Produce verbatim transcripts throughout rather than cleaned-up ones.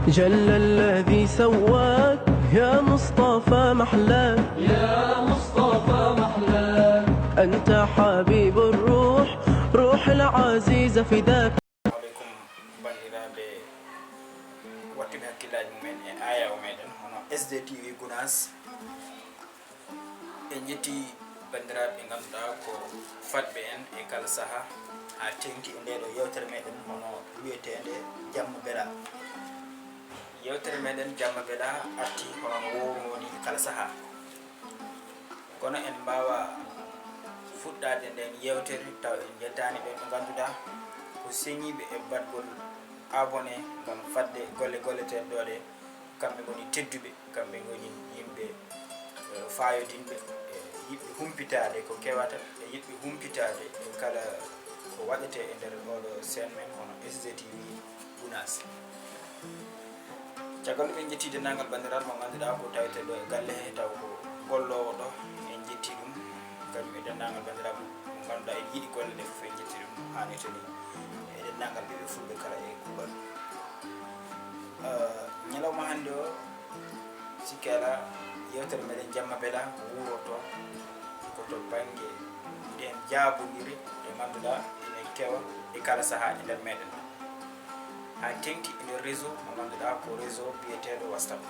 جل الذي سواك يا مصطفى محلاك، يا مصطفى محلاك. أنت حبيب الروح، روح العزيز فداك. Aleykum, banndiraaɓe wattuɓe hakkillaaji mumen e ayaw meɗen hono S D T V Gunaas. En njetti banndiraaɓe ɓe ngannduɗaa ko fadɓe en e kala sahaa, haa teeŋti e ndee ɗoo yeewtere meɗen hono wiyeteende Jamma Bela. Yeewtere meɗen Jamma Bela arti hono no wowruno ni e kala sahaa. Kono en mbaawa fuɗɗaade ndeen yeewtere taw en njettaani ɓe ɓe ngannduɗaa ko seŋiiɓe e baɗgol abonné ngam fadde golle golleteeɗe ɗoo ɗe. Kamɓe ngoni tedduɓe, kamɓe ngoni yimɓe, eh, faayodinɓe, e yiɗɓe humpitaade ko kewata, e yiɗɓe humpitaade e kala ko waɗetee e nder oɗo seen men hono S D T V Gunaas. Caggal ɗum en njetti denndaangal banndiraaɓe mo ngannduɗaa ko tawetee ɗo e galle he, taw ko golloowo ɗo, en njetti ɗum, kañum e denndaangal banndiraaɓe mo ngannduɗaa en yiɗi golle ɗe fof, en njetti ɗum haa ne toni e denndaangal ɓiɓɓe fulɓe kala e kuuɓal. Eh, ñalawma hannde o, sikke alaa, yeewtere meɗen Jamma Bela wuurorto ko to bannge ndeen jaabondire ɗe ngannduɗaa ene kewa e kala sahaa e nder meɗen. Haa teeŋti e nder réseau mo ngannduɗaa ko réseau biyeteeɗo WhatsApp.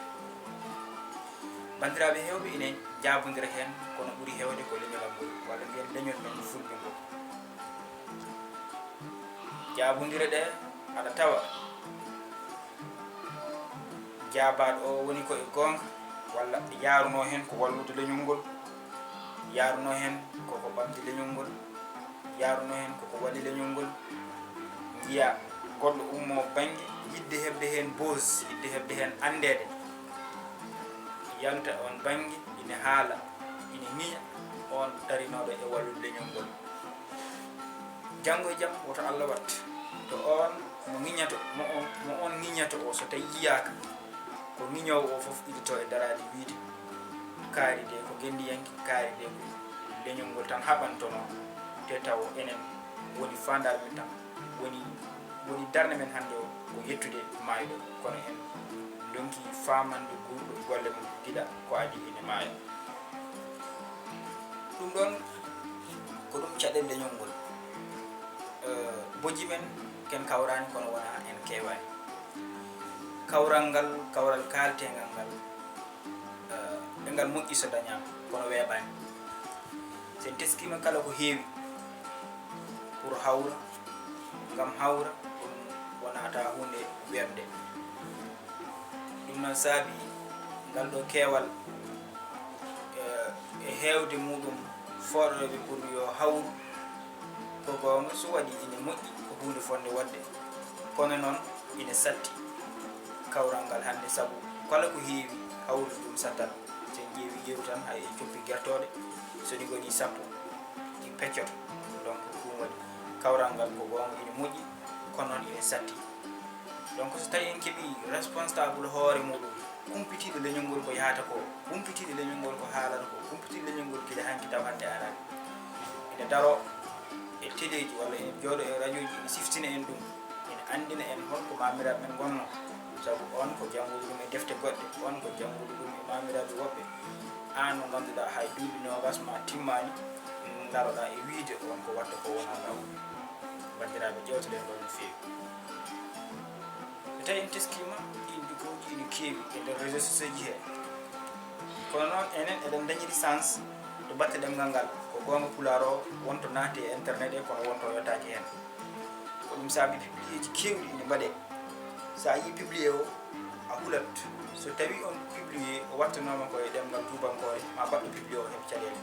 Banndiraaɓe heewɓe ene jaabondira heen, kono ɓuri heewde ko leñol am ngol, walla mbiyen leñol men fulɓe ngol. Jaabondire ɗe aɗa tawa jaabaaɗo o woni ko e goonga, walla yaarunoo heen ko wallude leñol ngol, yaarunoo heen ko ko ɓamti leñol ngol, yaarunoo heen ko ko walli leñol ngol. Njiyaa goɗɗo ummoo bannge yiɗde heɓde heen buzz, yiɗde heɓde heen anndeede, yalta oon bannge ine haala, ine ŋiña oon darinooɗo e wallude leñol ngol. Janngo e jam, woto Allah waɗ to oon mo ŋiñato, mo on, mo on ŋiñato o, so tawi yiyaaka, ko ŋiñoowo o fof idito e daraade wiyde kaari de ko ngenndiyanke, kaari de ko leñol ngol tan haɓantonoo, te taw enen woni faandaare men tan, woni, woni darnde men hannde o ko yettude maayɗo, kono en ndonki faamande guurɗo golle mum gila ko adii ene maaya. Ɗum ɗoon ko ɗum caɗeele leñol ngol. Eh, bojji men ken kawraani kono wonaa en keewaani. Kawral ngal, kawral kaalteengal ngal, eh, e ngal moƴƴi so dañaama kono weeɓaani. So en teskiima kala ko heewi pour hawra, ngam hawra, ɗum wonata huunde weeɓde. Ɗum noon saabi ngal ɗo keewal, eh, e heewde muɗum fooɗoreeɓe pour yo hawru. Ko goonga, so waɗi ine moƴƴi, ko huunde fotnde waɗde. Kono noon, ine satti kawral ngal hannde, sabu kala ko heewi hawrude ɗum sattat. So en ƴeewi yeru tan, hay en coppi gertooɗe, so ɗi ngonii sappo, ɗi peccoto. Donc, ɗum waɗi kawral ngal ko goonga ine moƴƴi, kono noon ine satti. Donc, so tawi en keɓii responsable hoore muɗum, kumpitiiɗo leñol ngol ko yahata ko, kumpitiiɗo leñol ngol ko haalata ko, kumpitiiɗo leñol ngol gila hanki taw hannde araani. Ene daroo e teleeji walla ene jooɗoo e rajooji, ene siftina en ɗum, ene anndina en hol ko maamiraaɓe men ngonnoo. Sabu oon ko jannguɗo ɗum e defte goɗɗe, oon ko jannguɗo ɗum e maamiraaɓe woɓɓe. Aan mo ngannduɗaa hay duuɓi noogas ma timmaani, ndaroɗaa e wiyde oon ko waɗta ko wonaa laawol. Banndiraaɓe, ƴeewtoɗen ɗoon no feewi. So tawi en teskiima, ɗiin dukoji ene keewi e nder réseaux sociaux ji he. Kono noon, enen eɗen ndañiri chance to batte ɗemngal ngal. Ko goonga, Pulaar o wonto naati e internet e kono wonto yottaaki heen. Ko ɗum saabi publié ji keewɗi ene mbaɗee. So a yii publié o, a hulat. So tawi on publié o wattanooma ko e ɗemngal tuubankoore, ma baɗɗo publié o heɓ caɗeele.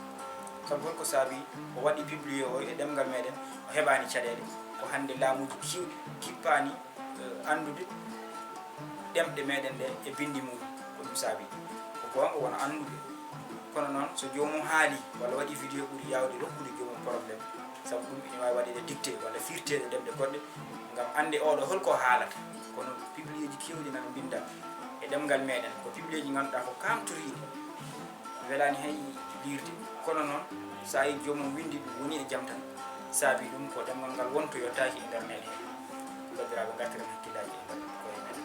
Sabu hol ko saabi o waɗi publié o e ɗemngal meɗen, o heɓaani caɗeele? Ko hannde laamuuji keewɗi kippaani, eh, anndude ɗemɗe meɗen ɗe e binndi muɗum. Ko ɗum saabi. Ko goonga wona anndude. Kono noon, so joomum haali walla waɗi vidéo, ɓuri yaawde rokkude joomum problème. Sabu ɗum ene waawi waɗeede dicté walla firteede ɗemɗe goɗɗe ngam annde oɗo hol ko haalata. Kono publié ji keewɗi nana mbinnda e ɗemngal meɗen. Ko publié ji ngannduɗaa ko kaamtoriiɗi. Welaani hay liirde. Kono noon, so a yii joomum winndi ɗum woni e jam tan, saabi ɗum ko ɗemngal ngal wonto yottaaki e nder meɗen. Banndiraaɓe, ngartiren hakkillaaji e nder koye meɗen.